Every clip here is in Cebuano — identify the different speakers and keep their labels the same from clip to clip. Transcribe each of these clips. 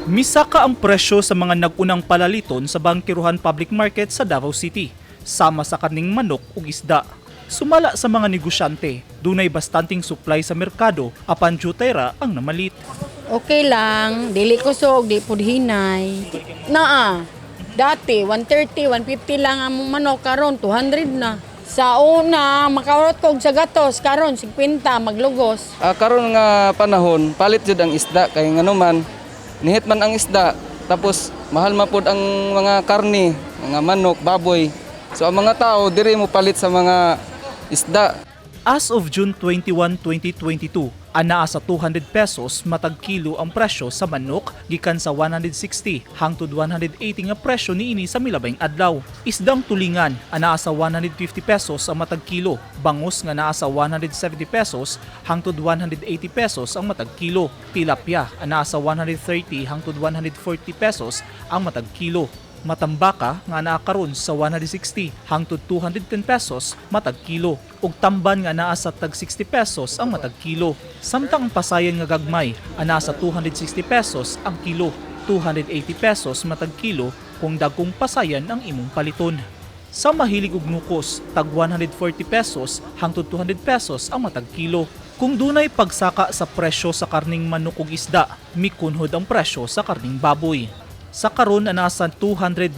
Speaker 1: Misaka ang presyo sa mga nag-unang palaliton sa Bangkerohan Public Market sa Davao City, sama sa karning manok ug isda. Sumala sa mga negosyante, dunay bastanting supply sa merkado apan jutay ra ang namalit.
Speaker 2: Okay lang, dili kusog, di pud hinay. Naa, dati 130, 150 lang ang manok, karon 200 na. Sa una, makahurot kog sa gatos, karon 50 maglugos.
Speaker 3: Karon nga panahon, palit jud ang isda kay nganuman nihit man ang isda, tapos mahal man pud ang mga karni, mga manok, baboy. So ang mga tao diri mo palit sa mga isda.
Speaker 1: As of June 21, 2022, anaa sa 200 pesos matag kilo ang presyo sa manok gikan sa 160 hangtod 180 nga presyo niini sa milabayng adlaw. Isdang tulingan anaa sa 150 pesos ang matag kilo, bangus nga naa sa 170 pesos hangtod 180 pesos ang matag kilo, tilapia anaa sa 130 hangtod 140 pesos ang matag kilo. Matambaka nga naa karon sa 160 hangtod 210 pesos matag kilo ug tamban nga naa sa tag 60 pesos ang matag kilo. Samtang ang pasayan nga gagmay anaa sa 260 pesos ang kilo, 280 pesos matag kilo kung dagkong pasayan ang imong paliton. Sa mahilig og nukos, tag 140 pesos hangtod 200 pesos ang matag kilo. Kung dunay pagsaka sa presyo sa karning manok ug isda, mikunhod ang presyo sa karning baboy. Sa karon nasa 295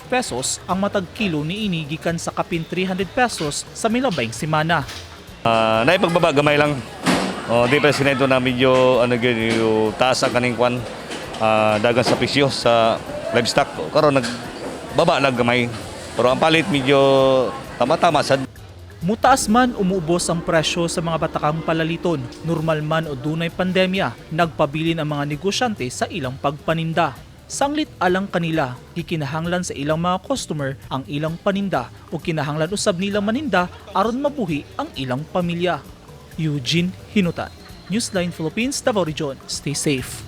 Speaker 1: pesos ang matag kilo niini gikan sa kapin 300 pesos sa milabayng semana.
Speaker 4: Naipagbaba gamay lang. Oh, di pa sinento na medyo ano gyud yung taas ang kaning kwan, dagan sa presyo sa livestock. Karon nagbaba lang gamay. Pero ang palit medyo tama-tama sad.
Speaker 1: Mutaas man umuubos ang presyo sa mga batakang palaliton, normal man o dunay pandemya, nagpabilin ang mga negosyante sa ilang pagpaninda. Sanglit alang kanila, gikinahanglan sa ilang mga customer ang ilang paninda o kinahanglan usab nilang maninda aron mabuhi ang ilang pamilya. Eugene Hinutan, Newsline Philippines, Davao Region. Stay safe.